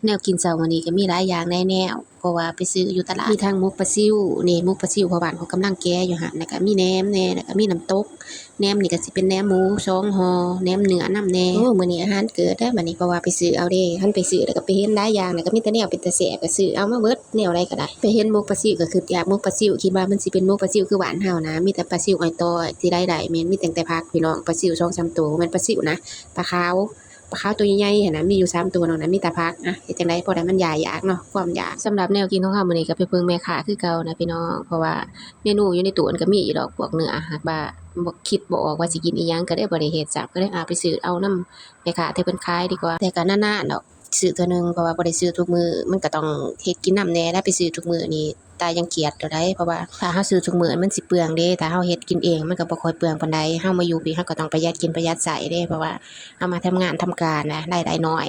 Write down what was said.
ແນວກິນເຊົ້າມື້ນີ້ກໍມີຫຼາຍຢ່າງຫຼາຍແນວ ເພາະວ່າໄປຊື້ຢູ່ຕະຫຼາດ ມີທັງໝົກປາຊິວນີ້ ໝົກປາຊິວ ເພາະບ້ານເຮົາກຳລັງແກ່ຢູ່ຫັ້ນ ແລ້ວກໍມີແໜມແດ່ ແລ້ວກໍມີນ້ຳຕົກ ແໜມນີ້ກໍຊິເປັນແໜມໝູສອງຫໍ່ ແໜມເນື້ອນຳແດ່. ໂອ້ ມື້ນີ້ອາຫານເກີດເດ້ບັດນີ້ ເພາະວ່າໄປຊື້ເອົາເດ້ ຄັນໄປຊື້ແລ້ວກໍໄປເຫັນຫຼາຍຢ່າງ ແລ້ວກໍມີແຕ່ແນວເປັນຕາແຊບ ກໍຊື້ເອົາມາເບິດ ແນວໃດກໍໄດ້. ໄປເຫັນໝົກປາຊິວກໍຄຶດຢາກໝົກປາຊິວ ຄິດວ່າມັນຊິເປັນໝົກປາຊິວຄືບ້ານເຮົານະ ມີແຕ່ປາຊິວອ້ອຍຕໍ່ ຊິໄດ້ໄດ້ແມ່ນມີຕັ້ງແຕ່ຜັກ ພີ່ນ້ອງ ປາຊິວສອງສາມໂຕ ບໍ່ແມ່ນປາຊິວນະ ປາຂາວ ປາຂາວໂຕໃຫຍ່ໆຫັ້ນນະ ມີຢູ່ສາມໂຕ ນອກນັ້ນມີແຕ່ຜັກ. ອະ ເຮັດຈັ່ງໃດພໍໄດ້ມັນຢາຍຢາກເນາະ ຄວາມຢາກ. ສຳລັບແນວກິນຂອງເຮົາມື້ນີ້ກໍໄປເບິ່ງແມ່ຄ້າຄືເກົ່ານະພີ່ນ້ອງ ເພາະວ່າເມນູຢູ່ໃນຕູ້ມັນກໍມີຢູ່ດອກ ພວກເນື້ອ ຫາກວ່າບໍ່ ຄິດບໍ່ອອກວ່າຊິກິນອີ່ຫຍັງ ກໍເລີຍບໍ່ໄດ້ເຮັດຊ້ຳ ກໍເລີຍ ອາ ໄປຊື້ເອົານຳແມ່ຄ້າທີ່ເພິ່ນຂາຍດີກວ່າ. ແຕ່ກໍນານໆດອກ ຊື້ເທື່ອໜຶ່ງ ເພາະວ່າບໍ່ໄດ້ຊື້ທຸກມື້ ມັນກໍຕ້ອງເຮັດກິນນຳແດ່ ແລ້ວໄປຊື້ທຸກມື້ນີ້ ຕາຍັງຄຽດຢູ່ໃດ໋ ເພາະວ່າຖ້າເຮົາຊື້ທຸກມື້ມັນຊິເປືອງເດ້ ຖ້າເຮົາເຮັດກິນເອງມັນກໍບໍ່ຄ່ອຍເປືອງປານໃດ. ເຮົາມາຢູ່ພີ້ ເຮົາກໍຕ້ອງປະຢັດກິນປະຢັດໃຊ້ເດ້ ເພາະວ່າເຮົາມາທຳງານທຳການນະ ລາຍໄດ້ໜ້ອຍ.